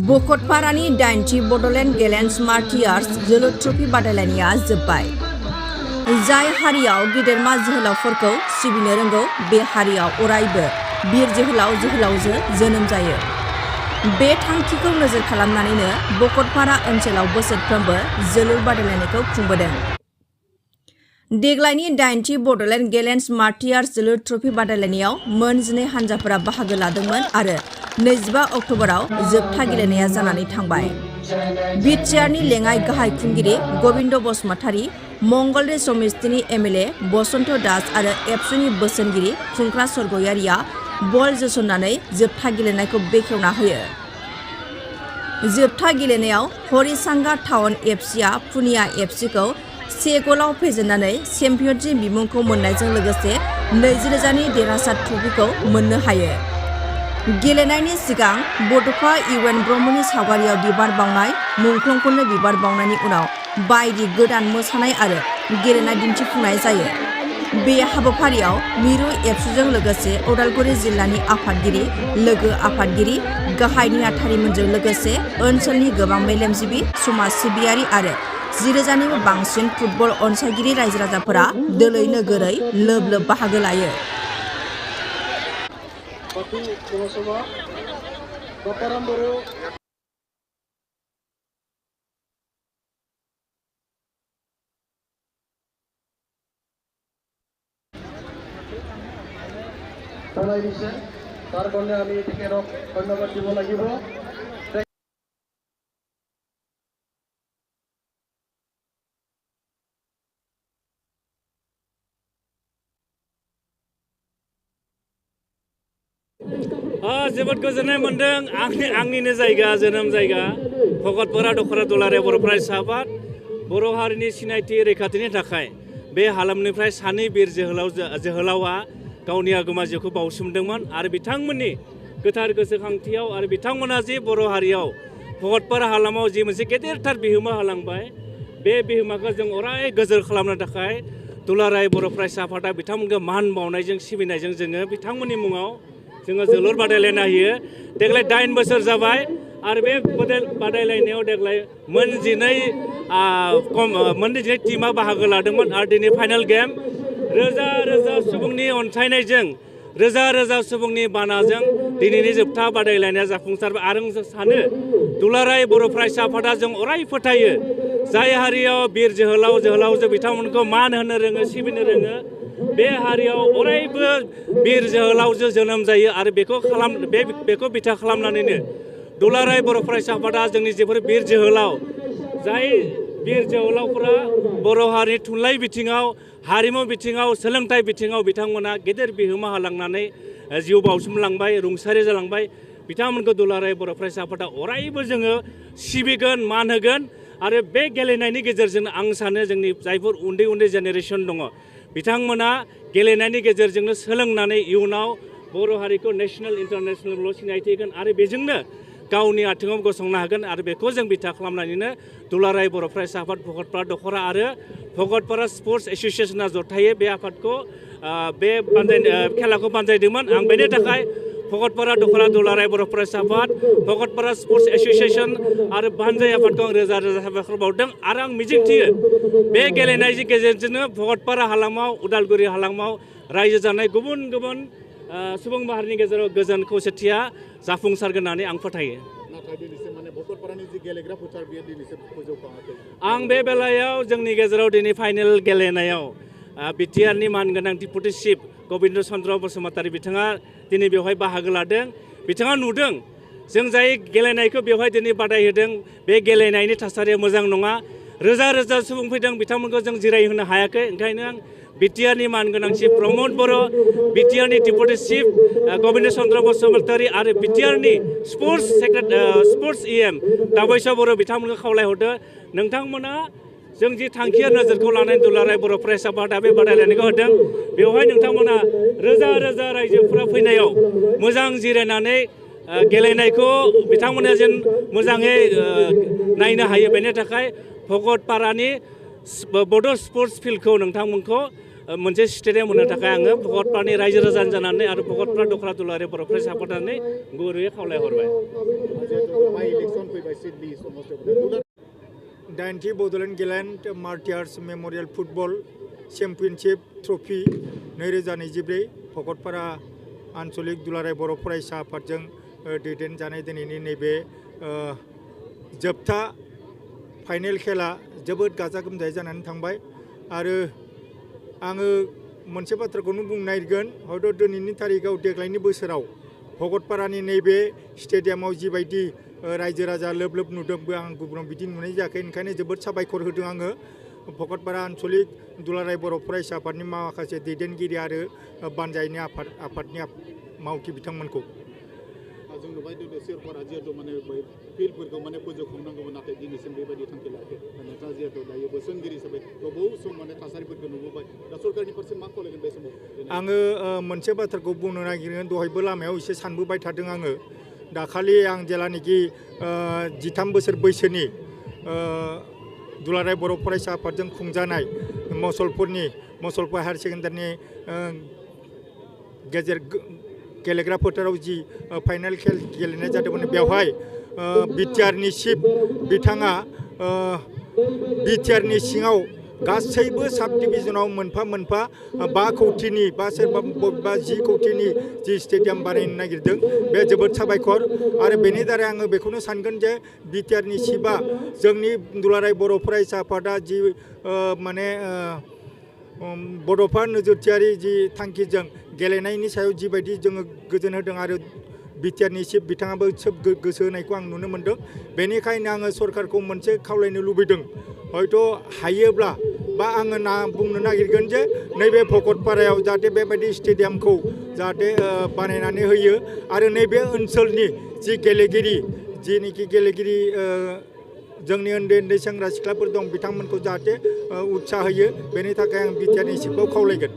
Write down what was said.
भकतपारानि 8थि Bodoland गेलेन्स martyrs जोलुर trophy बादायलायनाया जोब्बाय। जाय हारियाव गेदेरमा जोहोलावफोरखौ सिबिनो रोंगौ बे हारियाव अरायबो बिर जोहोलाव जोहोलावजो जोनोम जायो। बे थांखिखौ नोजोर खालामनानैनो भकतपारा ओनसोलाव बोसोरफ्रोमबो जोलुर बादायलायनायखौ खुंबोदों। देग्लायनि 8थि बड'लेण्ड गेलेन्स मार्टियार्स जोलुर ट्रफी बादायलायनायाव मोन 12 हानजाफोरा बाहागो लादोंमोन आरो 25 अक्ट'बराव जोबथा गेलेनाया जानानै थांबाय। बिटिआरनि लेङाइ गाहाय खुंगिरि गबिन्द बसुमतारी, मंगलदै समिस्तिनि एमएलए बसन्त दास आरो एबसुनि बोसोनगिरि खुंख्रा सरगयारिया बल जोसननानै जोबथा गेलेनायखौ बेखेवना होयो। जोबथा गेलेनायाव हरिसांगा टाउन एफसिआ पुनिया एफसिखौ 1 गलाव फेजेननानै चेम्पियनशिप बिमुंखौ मोननायजों लोगोसे 20,000नि देरहासार ट्रफिखौ मोननो हायो। गेलेनायनि सिगां बड'फा इउएन ब्रह्मनि सावगारियाव बिबार बावनाय, मुंख्लंखौनो बिबार बावनायनि उनाव बायदि गोदान मोसानाय आरो गेलेनाय दिन्थिफुंनाय जायो। बे हाबाफारियाव मिरु एबसुजों लोगोसे उदालगुरि जिल्लानि आफादगिरि, लोगो आफादगिरि, गाहाय नेहाथारिमोनजों लोगोसे ओनसोलनि गोबां मेलेमजिबि, समाज सिबियारि आरो 10,000निबो बांसिन फुटबल अनसायगिरि रायजो राजाफोरा दोलै नोगोरै लोब लोब बाहागो लायो। তাৰ কাৰণে আমি তেখেতক ধন্যবাদ দিব লাগিব। जोबोद गोजोननाय मोनदों। आंनिनो जायगा, जोनोम जायगा भकतपारा दखरा दुलाराय बर' फरायसा आफाद बर' हारिनि सिनायथि रैखाथिनि थाखाय बे हालामनिफ्राय 2 बिर जोहोलावा गावनि आगोमा जिउखौ बावसोमदोंमोन आरो बिथांमोननि गोथार गोसोखांथियाव आरो बिथांमोना जे बर' हारियाव भकतपारा हालामाव जि मोनसे गेदेरथार बिहोमा होलांबाय, बे बिहोमाखौ जों अराय गोजोर खालामनो थाखाय दुलाराय बर' फरायसा आफादा बिथांमोनखौ मान बावनायजों सिबिनायजों जोङो बिथांमोननि मुङाव जोङो जोलुर बादायलायना होयो। देग्लाय 8 बोसोर जाबाय आरो बे बादायलायनायाव देग्लाय मोन 12 टीमा बाहागो लादोंमोन आरो दिनै फाइनाल गेम रोजा रोजा सुबुंनि अनसायनायजों, रोजा रोजा सुबुंनि बानाजों दिनैनि जोबथा बादायलायनाया जाफुंसारबाय। आरो जों सानो दुलाराय बर' फरायसा आफादा जों अराय फोथायो जाय हारियाव बिर जोहोलाव जोहोलावजो बिथांमोनखौ मान होनो रोङो, सिबिनो रोङो, बे हारियाव अरायबो बिर जोहोलावजो जोनोम जायो आरो बेखौ बिथा खालामनानैनो दुलाराय बर' फरायसा आफादा जोंनि जेफोर बिर जोहोलाव, जाय बिर जोहोलावफोरा बर' हारिनि थुनलाइ बिथिङाव, हारिमु बिथिङाव, सोलोंथाइ बिथिङाव बिथांमोना गेदेर बिहोमा होलांनानै जिउ बावसोमलांबाय, रुंसारि जालांबाय। बिथांमोनखौ दुलाराय बर' फरायसा आफादा अरायबो जोङो सिबिगोन, मान होगोन आरो बे गेलेनायनि गेजेरजों आं सानो जोंनि जायफोर उन्दै उन्दै जेनेरेसन दङ बिथांमोना गेलेनायनि गेजेरजोंनो सोलोंनानै इयुनाव बर' हारिखौ नेशनेल इन्टारनेशनेल सिनायथि होगोन आरो बेजोंनो गावनि आथिङाव गसंनो हागोन। आरो बेखौ जों बिथा खालामनानैनो दुलाराय बर' फरायसा आफाद भकतपारा दखरा आरो भकतपारा स्पर्ट्स एस'सियेसना जथायै बे आफादखौ बे खेलाखौ बानजायदोंमोन। आं बेनि थाखाय भकतपारा दखरा दुलाराय बर' फरायसा आफाद, भकतपारा स्पर्ट्स एस'सियेसन आरो बानजाय आफादखौ आं रोजा रोजा साबायखर बावदों आरो आं मिजिंथियो बे गेलेनायनि गेजेरजोंनो भकतपारा हालामाव, उदालगुरि हालामाव रायजो जानाय गुबुन गुबुन सुबुं माहारिनि गेजेराव गोजोन खौसेथिया जाफुंसारगोन होननानै आं फोथायो। आं बे बेलायाव जोंनि गेजेराव दिनै फाइनेल गेलेनायाव बिटिआरनि मानगोनां डिपुटि चिफ गबिन्द चन्द्र बसुमतारी बिथाङा दिनै बेवहाय बाहागो लादों। बिथाङा नुदों जों जाय गेलेनायखौ बेवहाय दिनै बादायहोदों बे गेलेनायनि थासारिया मोजां नङा। रोजा रोजा सुबुं फैदों, बिथांमोनखौ जों जिरायहोनो हायाखै। ओंखायनो आं बिटिआरनि मानगोनां चिफ प्रमद बर', बिटिआरनि डिपुटि चिफ गबिन्द चन्द्र बसुमतारी आरो बिटिआरनि स्पर्ट्स इएम दाबैसा बर' बिथांमोनखौ खावलायहरदों नोंथांमोना जों जि थांखिया नोजोरखौ लानानै दुलाराय बर' फरायसा आफादा बे बादायलायनायखौ होदों, बेवहाय नोंथांमोना रोजा रोजा रायजोफोरा फैनायाव मोजां जिरायनानै गेलेनायखौ बिथांमोना जेन मोजाङै नायनो हायो। बेनि थाखाय भकतपारानि बड' स्पर्ट्स फिल्डखौ नोंथांमोनखौ मोनसे स्टेडियाम होनो थाखाय आङो भकतपारानि रायजो राजानि जानानै आरो भकतपारा दखरा दुलाराय बर' फरायसा आफादनि गुरैयै खावलायहरबाय। दाइनथि Bodoland gallant martyrs memorial football championship trophy 2024 Bhakatpara आन्चलिक दुलाराय बर' फरायसा आफादजों दैदेनजानाय दिनैनि नैबे जोबथा फाइनेल खेला जोबोद गाजा गोमजायै जानानै थांबाय आरो आङो मोनसे बाथ्राखौनो बुंनो नागिरगोन हयथ' दिनैनि थारिखआव देग्लायनि बोसोराव भकतपारानि नैबे स्टेडियामाव जिबायदि रायजो राजा लोब लोब नुदोंबो आं गुबुनाव बिदि नुनाय जायाखै ओंखायनो जोबोद साबायखर होदों आङो भकतपारा आन्चलिक दुलाराय बर' फरायसा आफादनि माखासे दैदेनगिरि आरो बानजायनि आफादनि मावथि बिथांमोनखौ जों नुबाय सोरखारा जिहेतु माने फिल्डफोरखौ माने फोजोबखांनांगौमोन नाथाय दिनैसिम बेबायदि थांखि लायाखै नोंथाङा जिहेतु दायो बोसोनगिरि हिसाबै गोबाव सम माने थासारिफोरखौ नुबोबाय दा सरकारनि फारसे मा खावलायगोन बे समाव आङो मोनसे बाथ्राखौ बुंनो नागिरगोन दहायबो लामायाव एसे सानबोबाय थादों आङो दाखालि आं जेलानिखि 13 बोसोर बैसोनि दुलाराय बर' फरायसा आफादजों खुंजानाय मसलपुर हायार सेकेन्डारिनि गेजेर गेलेग्रा फोथाराव जि फाइनाल गेलेनाय जादोंमोन बेवहाय बिटिआरनि चिफ बिथाङा बिटिआरनि सिङाव गासैबो साब डिभिजनाव मोनफा मोनफा 5 कौटिनि बा सोरबा बबेबा 10 कौटिनि जि स्टेडियाम बानायनो नागिरदों बे जोबोद साबायखर आरो बेनि दारै आङो बेखौनो सानगोन जे बिटिआरनि चिफआ जोंनि दुलाराय बर' फरायसा आफादा जि माने बड'फा नोजोरथियारि जि थांखिजों गेलेनायनि सायाव जिबायदि जोङो गोजोन होदों आरो बिटिआरनि चिफ बिथाङाबो सोब गोसो होनायखौ आं नुनो मोनदों बेनिखायनो आङो सरकारखौ मोनसे खावलायनो लुबैदों हयथ' हायोब्ला बा आङो बुंनो नागिरगोन जे नैबे भकतपारायाव जाहाथे बेबायदि स्टेडियामखौ जाहाथे बानायनानै होयो आरो नैबे ओनसोलनि जि गेलेगिरि जिनिखि गेलेगिरि जोंनि उन्दै उन्दै सेंग्रा सिख्लाफोर दं बिथांमोनखौ जाहाथे उत्साह होयो बेनि थाखाय आं बिटिआरनि चिफखौ खावलायगोन